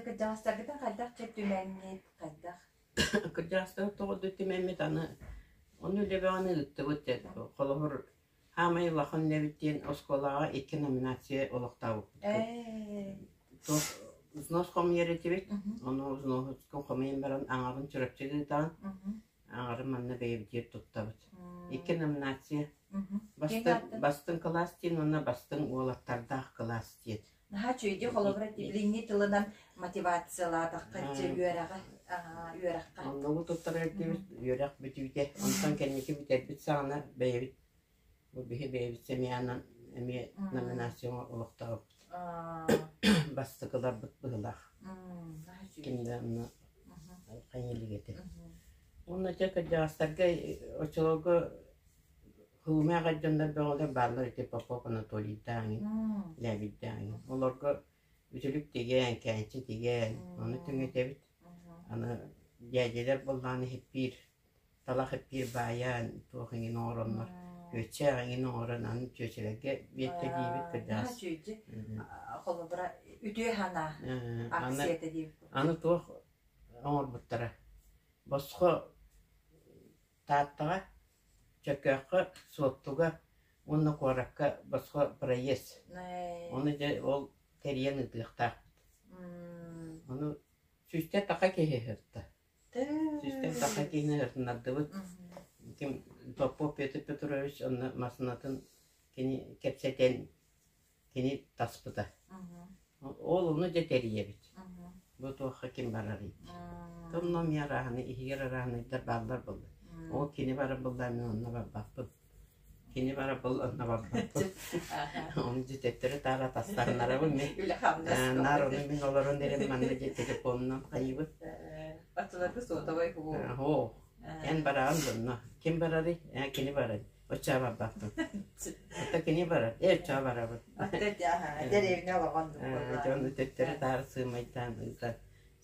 кырдьаҕастаргытын хайдах чэ түмэҥҥит, хайдах? Кырдьаҕастары тоҕо да түмэммит аны ону үлэ бөҕөнү ыыттыбыт диэн холобур Хаамай улахан үлэбит диэн оскуолаҕа икки номинация олохтообуппут. Ээ. Туох взнос хомуйар этибит, ону взноһун хомуйан баран аҥарын Чурапчыга ыытаҕын, аҥарын манна бэйэбитигэр туттабыт. Икки номинация. Бастыҥ, бастыҥ кылаас диэн уонна бастыҥ уолаттардаах кылаас диэн. Наһаа үчүгэйдик холобура билиҥҥи тылынан мотивациялаатахха дьэ үөрэҕи үөрэххэ. Оннугу туттарар этибит үөрэх бүтүүтэ. Онтон кэнники бүтэрбит саҕана бэйэбит бу биһи бэйэбит семьянан эмиэ номинацияҕа олохтообуппут. Бастакыларбыт быһыылаах. Ким да онно хайа илик этэ. Уонна дьэ кырдьаҕастарга оччолорго Кылымаах дьоннор бөҕөлөр бааллар ити Попов Анатолийдааҥын, Лээбийдээҥин. Олорго үтүлүк тигэн, кээнчи тигэн, ону түҥэтэбит. Аны дьээдьэлэр буоллаҕына иһиппиир, талах иппиир баайан, туох иҥин оҥороннор, күөччээх иҥин оҥорон аны чүөчэлэргэ биэртэлиибит кырдьаҕас. Холобура, үтүө санаа акцията диэбит. Аны туох оҥорбуттара? Босхо Тааттаҕа, Чөркөөххө, Суоттуга уонна куоракка босхо проезд. Ону дьэ ол тэрийэн ыытыахтаахпыт. Ону сүүстэн таха киһи ыһырта. Сүүстэн таха киһини ыһыртыннардыбыт. Ким Попов Петр Петрович онно массыынатын кини кэпсэтэн кини таспыта. Ол ону дьэ тэрийэбит. Бу туохха ким барарый? Томно эмиэ арааһыны иһигэр арааһынайдар бааллар буолла. Ол кини барар буолла мин онно барбаппын. Кини барар буолла онно барбаппын. Ону дьэ төттөрү таара тастарынарабын мин. Наар ону мин олорон эрэн манна дьэ телефонунан хайыбыт. Оччолорго сотовай Оо, эн бараҕын донно. Ким барарый? Ээ, кини барар. Оччоҕо барбаппын. Ото кини барар. Ээ, оччоҕо барабын. Дэриэбинэ олоҕон Дьон төттөрү-таары сыымайдаан ыытар.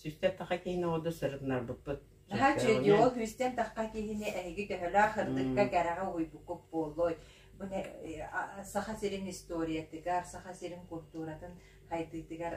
Сүүстэн таха киһини оҕоду сырытынарбыппыт. Наһаа үчүгэй ол сүүстэн тахха киһини эһиги төһөлөөх сырдыкка кэрэҕэ уһуйбуккут буолуой? Бу Саха сирин историятыгар, Саха сирин культуратын хайдыытыгар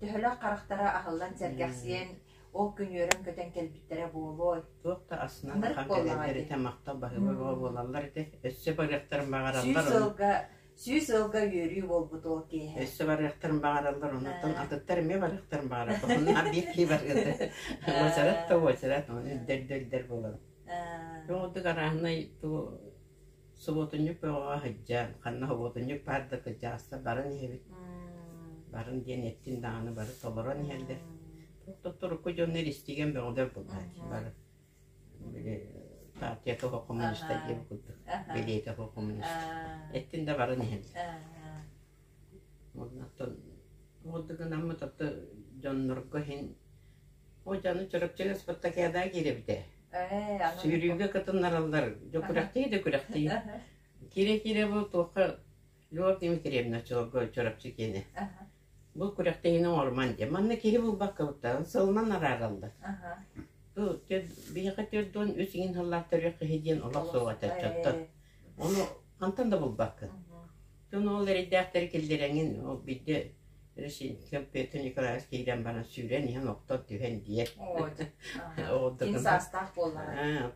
төһөлөөх харахтара аһыллан сэргэхсийэн ол күн үөрэн-көтөн кэлбиттэрэ буолуой? Туох да асынан ахан кэлэллэр этэ, махтал баһыыба бөҕө буолаллар этэ. Өссө барыахтарын баҕараллар. Сүүс сылга, сүүс сылга үөрүү буолбут ол киэһэ. Өссө барыахтарын баҕараллар, онтон атыттар эмиэ барыахтарын баҕарар. Онно биир киһи барыата. Уочарат да уочарат, ону үрдэр да үрдэр буолар. Оҕотук арааһынай туу Субуотунньук бөҕөҕө сылдьан, ханна субуотунньук баар да кырдьаҕастар баран иһэбит. Барын диэн эттин даҕаны бары толорон иһэллэр. Туох да дьоннор истигэн бөҕөлөр буоллааччы бары. Били партия того коммуниста диэн курдук. Билиэтэ того коммунист. Эттин да баран иһэллэр. Оннуттан уордук гынаммыт ото дьоннорго иһин О дьону Чурапчыга спартакиадаҕа киирэбит ээ. Сүүрүүгэ кытыннараллар. Дьэ күрэхтии да күрэхтии. Киирэ-киирэ бу туохха Любовь Дмитриевна Чолго Чурапчы киэнэ. Бу күрэхтэһиини оҥоруман диэн. Манна киһи булбакка буттаҕын сылынан араараллар. Бу биһиэхэ 43 иҥин сыллаах төрүөх киһи диэн олох суох этэ оччоттон. Ону хантан да булбаккын. Дьон ол эрэйдээхтэри киллэрэҥин ол биирдэ Петр Николаевич киирэн баран сүүрэн иһэн охтон түһэн диэн. Кини саастаах буоллаҕа.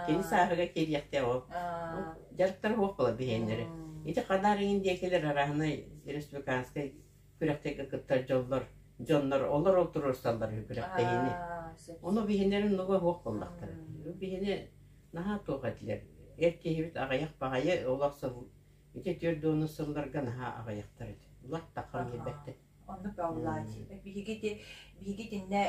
Кини сааһыгар киириэхтээх ол. Дьарыктар суох буолар биһиэннэри. Ити Хадаар иҥин диэкилэр арааһынай республиканскай күрэхтэргэ кыттар дьоллор дьоннор олор ол туруорсаллар үһү күрэхтэһиини. Ону биһинэрин нуга суох буоллахтара. Биһини наһаа туох этилэр. Эр киһибит аҕыйах баҕайы олох сыл Ити 40 сылларга наһаа аҕыйахтар этэ. Улар таххан биэрбэттэр. Оннук баҕалааччы. Биһиги ити биһиги итиннэ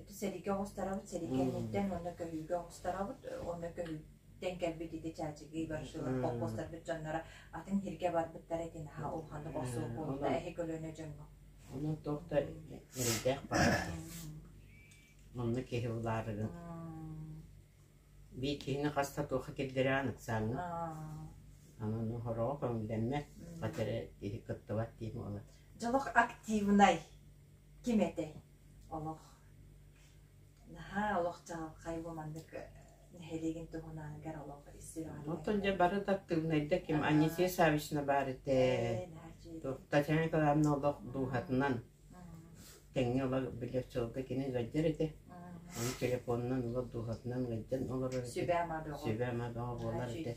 сэриигэ оҕустарабыт, сэрии кэнниттэн уонна көһүүгэ оҕустарабыт, уонна көһүүттэн кэлбит ити Чаачыгый Ворошилов колхозтарбыт дьонноро атын сиргэ барбыттара ити наһаа улаханнык охсуу буолбута эһи көлүөнэ дьоҥҥо. Онон туох да эрэйдээх баар. Онно киһи булаарыгын. Биир киһини хаста туохха киллэрэҕин ыксааҥҥын. Аны хороҕо көҥүллэммэт, хата эрэ киһи кыттыбат дии буолар. Дьолох активнай ким этэй? Олох наһаа олох чаҕылхай бу маннык нэһилиэгин туһунааныгар олох ис сүрэҕин. Оттон дьэ бары да активнайда ким Анисия Саввична баар этэ. Татьяна Николаевна олох дууһатынан. Тэҥҥэ ыла билэр сылга кини ыалдьар этэ. Ону телефонунан ыла дууһатынан ыалдьан олорор этэ. Сүбэ-ама бөҕө. Сүбэ-ама бөҕө буолар этэ.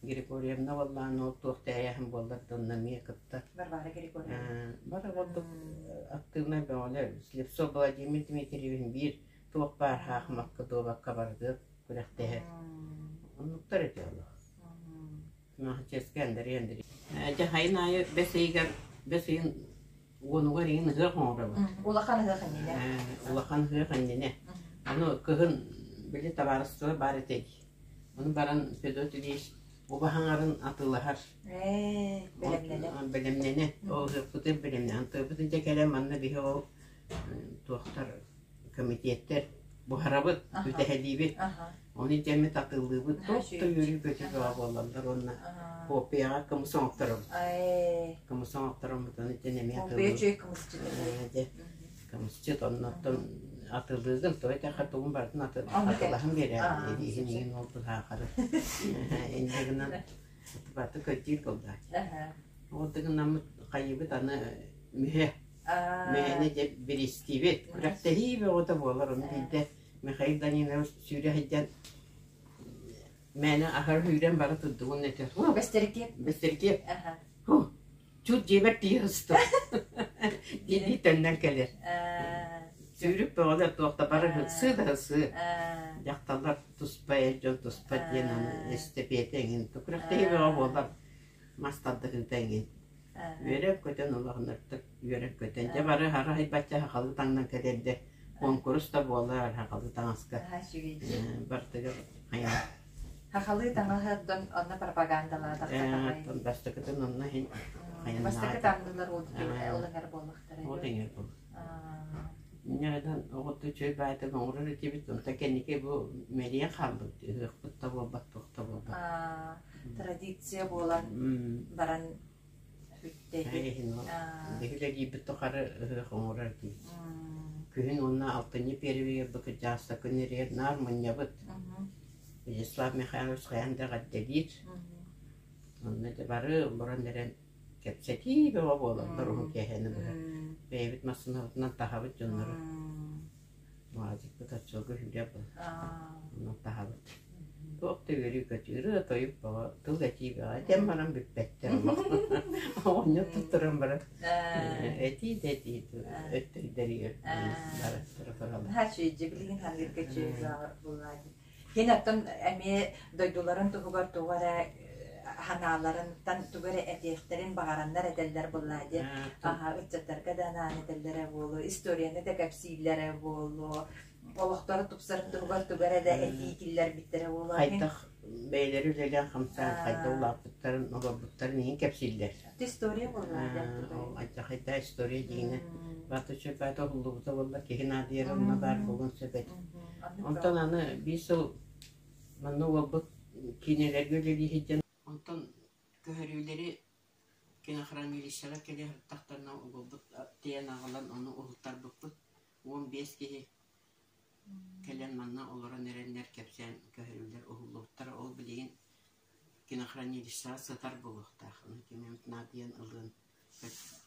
Григорьевна буоллаҕына ол туох тэрээһин буоллар да онно эмиэ кытта. Варвара Григорьевна. Бары курдук актыыбынай бөҕөлөр. Слепцов Владимир Дмитриевич биир туох баар хаахымакка дуобакка барытыгар күрэхтэһэр. Оннуктар этэ олох. Махачевскай Андрей Андреевич. Дьэ хайын аайы бэс ыйыгар бэс ыйын уонугар иһин ыһыах оҥоробут. Улахан ыһыах иннинэ. Улахан ыһыах иннинэ. Аны кыһын били табаарыстыба баар этэ дии. Ону баран Федот Ильич убаһаҥарын атыылаһар. Бэлэмнэнэ. Бэлэмнэнэ. Ол ыһыахпытын бэлэмнэнэ. Антыабытын дьэ кэлэн манна биһи ол туохтар комитеттэр буһарабыт, үтэһэлиибит. Ону дьэммит атыылыыбыт. Туох да үөрүү-көтүү бөҕө буолаллар уонна копияҕа кымыс оҥотторобут. Кымыс оҥоттороммут ону дьэн эмиэ атыылыыбыт. Кымысчыт. Кымысчыт оннуттан атыылыыгын, тоҕо этэххэ тугун барытын атыылаһан биэрэр. Иһин иһин ол быһаахары. Инньэ гынан баты көрдүүр буоллааччы. Ол да гынаммыт хайыыбыт аны мүһэ. Мээнэ дьэ биристиибит. Күрэхтэһии бөҕөтө буолар. Ону биирдэ Михаил Данилович сүүрэ сылдьан мээнэ аһары сүүрэн бара турдугун этэр. Бэстэрикиэп. Бэстэрикиэп. Чуут дьиэбэр тиийэ сыстым. Дии төннөн кэлэр. Сүүрүк бөҕөлөр туох да бары һытсыы да һытсыы. Дьахталлар туспа, эр дьон туспа диэн аны эстэпиэтэ эҥин. Күрэхтэһии бөҕө буолар. Мас тардыһыыта эҥин. Үөрэн-көтөн улаханнык үөрэн-көтөн. Дьэ бары арай бачча сахалыы таҥнан кэлэрдэр куонкурус да буолар сахалыы таҥаска барытыгар хайа Сахалыы таҥаһы оттон онно пропагандалаатахха оттон бастакытын онно иһин Бастакы таҥнылар ол эҥэр буоллахтара. Ол эҥэр буолла. Инньэ оҕоту үчүгэй баайтан оҥорор этибит, онтон кэнники бу мэлийэн хаалбыт, ыһыахпыт да буолбат, туох да буолбат. Традиция буолан баран бүттэ. Үлэлиирбит тухары ыһыах оҥорор этибит. Күһүн уонна алтынньы первыйга бу кырдьаҕаста күн эрийэр наар мунньабыт. Вячеслав Михайлович хайаан да эҕэрдэлиир. Онно дьэ бары олорон эрэн кэпсэтии бөҕө буолаллар уһун киэһэни быһа. Бэйэбит массыынабытынан таһабыт дьоннору. Маазикпыт оччолорго сүүрэр Онон таһабыт. Туох да үөрүү-көтүү, ырыа-тойук бөҕө, тыл этии бөҕө. Этэн баран бүппэттэр олох. Оҕонньор туттаран баран этии да этии өттөйдөрүгэр барыттара тураллар. Хаачыйдьы билигин ханыырга чүөйбөҕө Кини оттон эмиэ дойдуларын туһугар тугу эрэ санааларыттан тугу эрэ этиэхтэрин баҕараннар этэллэр буоллаа диэн ыччаттарга да анаан этэллэрэ буолуо, историяны да кэпсииллэрэ буолуо, олохторо тупсарын туһугар тугу эрэ да этии киллэрбиттэрэ буолуо. Хайдах бэйэлэри үлэлээн хамсаан хайдах улааппыттарын, олорбуттарын иһин кэпсииллэр. История буоллаа диэн. Хайдах история диэҥэ бата чөпөөтө уһуллубута буолла киһи наадыйар онно баар буолуон сөп этэ. Онтон аны биир сыл манна уолбут киинэлэргэ үлэлии сылдьан, онтон көһөрүүлэри кинохранилищеҕа кэлэ сырыттахтарына уолбут тиэйэн аҕалан ону уһултарбыппыт. 15 киһи кэлэн манна олорон эрэннэр кэпсээн көһөрүүлэр уһуллубуттара. Ол билигин кинохранилищеҕа сытар буолуохтаах. Ону ким эмит наадыйан ылыан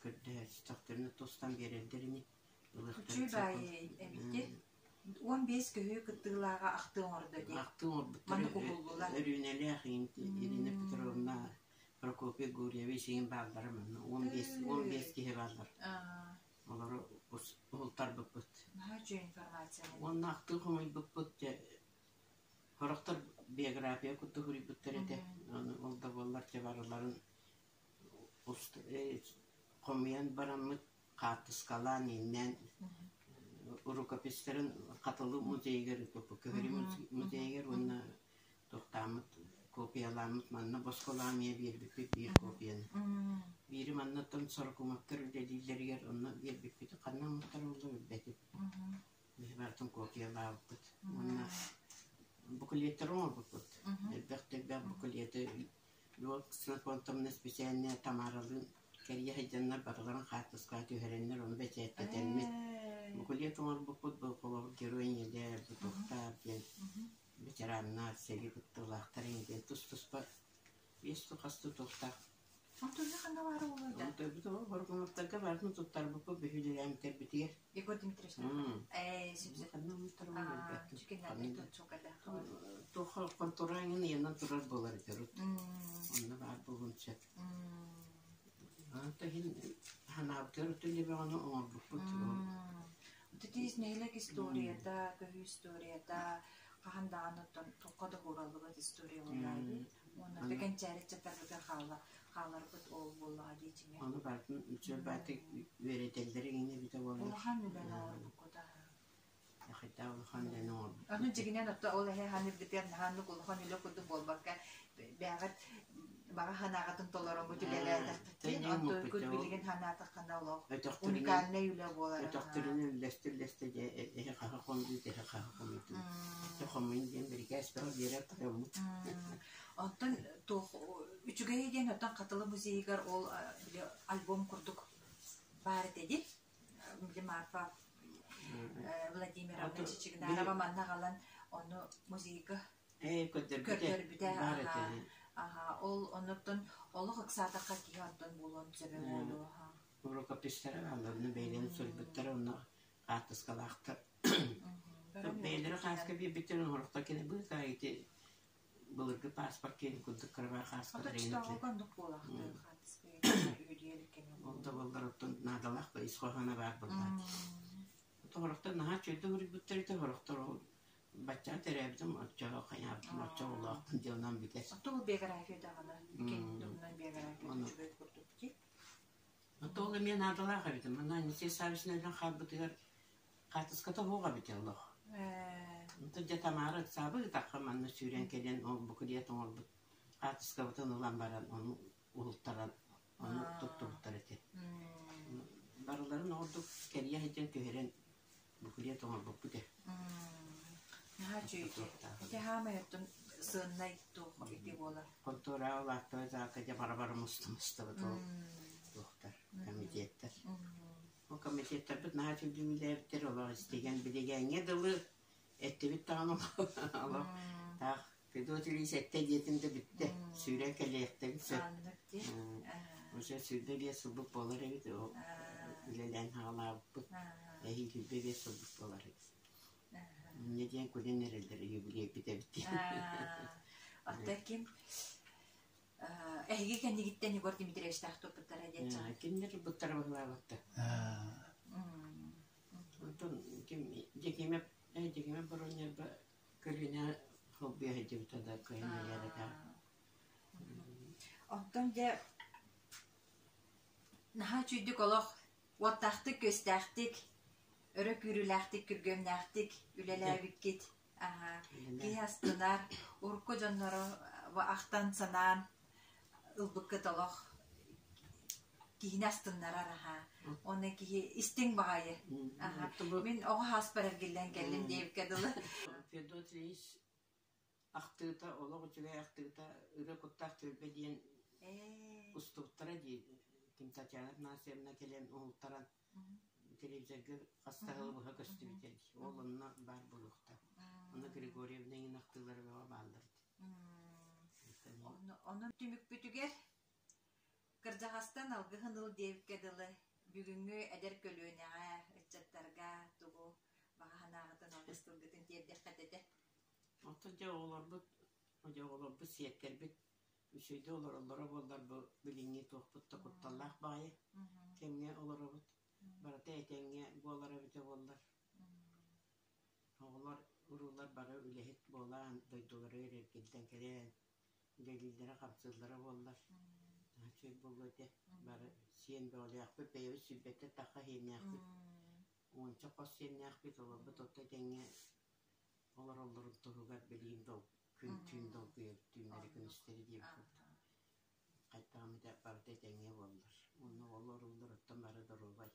көрдөһөөччүтөхтөрүнэ тустан биэрэллэр ини. Үчүгэй баайы эбиккит. 15 көһүү кыттыылааҕа ахтыы оҥордо дии. Ахтыы оҥорбуттар. Маннык уһуллулар. Өрүүнэлээх Ирина Петровна, Прокопий Гурьевич иҥин бааллара манна. 15, 15 киһи бааллар. Олору уһултарбыппыт. Наһаа үчүгэй информация. Уонна ахтыы хомуйбуппут дьэ сорохтор биография курдук суруйбуттар этэ. Ону ол да буоллар дьэ барыларын хомуйан бараммыт хаартыскалаан иҥнэн рукопистарын Хатылы музейыгар ыыппыппыт Көһөрүү музейыгар уонна туохтааммыт копияламмыт манна босхолоон эмиэ биэрбиппит биир копияны. Биири маннаттан Сорокуматтар үлэлииллэригэр онно биэрбиппит ханна ылбыттара буолла билбэтим. Биһи барытын копиялаабыппыт уонна буклеттары оҥорбуппут. Элбэх да элбэх буклеты Лёва Ксенофонтовна специальная Тамаралыын кэрийэ сылдьаннар барыларын хаартыскаҕа түһэрэннэр ону бэчээттэтэммит. Буклет оҥорбуппут бу холобур герой ийэлэр, бутуктар диэн ветераннар, сэрии кыттыылаахтар диэн тус-туспа биэс хас да туохтаах. Онтон ханна баара буолуой да? Онтойбут ол Боргуновтарга барытын туттарбыппыт бүһүлэлээмтэрбитигэр. Егор Дмитриевич ээ сөпсө. Ханна умуттар ол билбэппин. Чүкэннээдэр туочукада. Туох хонтураангын ыйанан турар буолар этэ урут. Онно баар буолуон сөп. Онто иһин ханаабытыгар өттүн бөҕөнү оҥорбуппут. Титиис нэһилиэк историята, көһүү историята хаһан даҕаны оттон туохха да уураллыбат история буоллаҕа Уонна кэнчээри ыччаттарбытыгар хаалла хааларбыт ол буоллаҕа дии дьиҥэ. Ону барытын үчүгэй үөрэтэллэрэ иҥин эбитэ буоллар. Улахан үлэни оҥорбуккут Хайдах улахан үлэни оҥорбуккут. Аны дьиҥинэн отто ол эһэ ханыырбытыгар наһааннык улахан үлэ курдук буолбакка бэйэҕит баҕа санааҕытын толороҥҥут үлэлээтэххитин онтуккут билигин санаатаххына олох уникальнай үлэ буолар. Өтөхтөрүнэн үллэстэ-үллэстэ дьэ эһэ хаһа хомуйбут, эһэ хаһа хомуйдум. Дьэ хомуйун диэн бирикээс бөҕө биэрэр тойоммут. Онтон туох үчүгэйэ диэн оттон Хатылы музейыгар ол били альбом курдук баар этэ дии. Били Марфа Владимировна Чичигинарова манна аҕалан ону музейга көрдөрбүтэ. Баар этэ. Ол оннуттан олох ыксаатахха киһи онтон буолуон сөбө буолуо. Рукописьтара бааллар, онно бэйэлэрин суруйбуттара, онно хаартыскалаахтар. Бэйэлэрэ хааска биэрбиттэрин оҥорохтор кини быыкаа ити былыргы паспорт киэнин курдук кырабаа хааскалар Ол да буоллар оттон наадалаах ис хоһооно баар буоллаҕа. Сорохтор наһаа үчүгэйдик уруйбуттар этэ, сорохтор ол баччаҕа төрөөбүтүм, оччоҕо хайаабытым, оччоҕо улааппын диэн онон бүтэр. Оттон ол биография даҕаны, туһунан биография үчүгэй курдук дии. Оттон ол эмиэ наадалаах эбит. Манна Анисия Саввична өлөн хаалбытыгар хаартыската суох эбит олох. Онтон дьэ Тамара ыксаабыт ытахха манна сүүрэн кэлэн ол буклет оҥорбут хаартыскабытын ылан баран ону уһултаран ону туттубуттар этэ. Барыларын ордук кэрийэ сылдьан түһэрэн буклет оҥорбуппут ээ. Наһаа үчүгэй. Ити хаамай оттон сыаннай туох ити буолар? Хонтуора улааттаҕа зака дьэ бара-бара муста-мустабыт ол туохтар, комитеттар. Ол комитеттарбыт наһаа үчүгэй олох истигэн билигээҥҥэ дылы эттибит даҕаны олох таах Федот Ильич эттэ диэтим да бүттэ. Сүүрэн кэлиэхтэрин сөп. Уже 25 сылбыт буолар эбит, ол үлэлээн саҕалаабыппыт. Эһиил 25 сылбыт буолар эбит. Инньэ диэн күлэн эрэллэр юбилейбит эбит диэн. Оттон ким эһиги кэннигиттэн Егор Дмитриевичтаах туппуттара диэн чаҕы. Кинилэр ылбыттара быһылаабатта. Онтон ким Дьэкиимэп Дьэкиимэп Боронньорбо көлүөнэ холбуйа сылдьыбыта да кыайан үлэлээбэтэх. Онтон дьэ наһаа үчүйдүк олох уоттаахтык-күөстээхтик, өрө күүрүүлээхтик, күргүөмнээхтик үлэлээбиккит. Киһи астынар, урукку дьоннору ахтан-санаан ылбыккыт олох киһини астыннарар аһаа. Уонна киһи истиҥ баҕайы. Мин оҕо сааспар эргиллэн кэллим диэбиккэ дылы. Федот Ильич ахтыыта олох үчүгэй ахтыыта ырыа куттаах түөлбэ диэн устубуттара дии. Ким Татьяна Афанасьевна кэлэн уһултаран телевизорга хас да сылы быһа көстүбүтэ дии. Ол онно баар буолуохтаах. Онно Григорьевна иҥин ахтыылара бөҕө бааллар. Онон түмүкпүтүгэр кырдьаҕастан алгыһын ыл диэбиккэ дылы бүгүҥҥү эдэр көлүөнэҕэ, ыччаттарга тугу баҕа санааҕытын алгыс тылгытын тиэрдиэххит этэ? Оттон дьэ оҕолорбут, дьэ оҕолорбут сиэттэрбит үчүгэйдик олороллоро буоллар бу билиҥҥи туохпут да кутталлаах баҕайы кэмҥэ олоробут. Барыта этэҥҥэ буолара эбитэ буоллар. Оҕолор, уруулар бары үлэһит буолан, дойдуларыгар эргиллэн кэлэн, үлэлииллэрэ-хамсыыллара буоллар, наһаа үчүгэй буолуо этэ. Бары сиэн бөҕөлөөхпүт, бэйэбит сүүрбэттэн тахха сиэннээхпит, уонча хос сиэннээхпит, олорбут отто этэҥҥэ олороллорун туһугар билигин күн түүн долгуйабыт, түүннэри күнүстэри диэбит курдук. Хайдах эмитэ барыта этэҥҥэ буоллар. Уонна оҕолор уруулар оттон бары доруобай.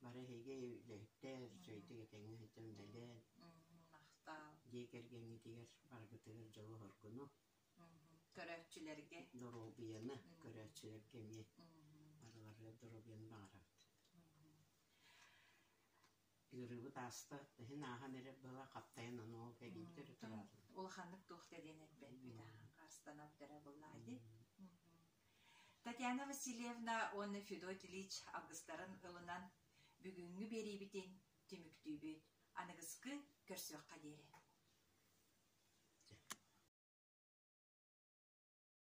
Бары эһиги үлэһиттэр, үчүгэйдик этэҥҥэ сылдьан үлэлээн, дьиэ кэргэҥҥитигэр барыгытыгар дьолу-соргуну, Көрөөччүлэргэ доруобуйаны, көрөөччүлэргэ эмиэ барыларыгар доруобуйаны баҕарабыт. Ыарыыбыт ааста, иһин ааһан эрэр быһа хаптайан ону ол кэлиибит өрө турар. Улаханнык туох да диэн эппэппит, харыстанабыт эрэ буоллаҕа дии. Татьяна Васильевна уонна Федот Ильич алгыстарын ылынан бүгүҥҥү биэриибитин түмүктүүбүт. Аныгыскы көрсүөххэ диэри.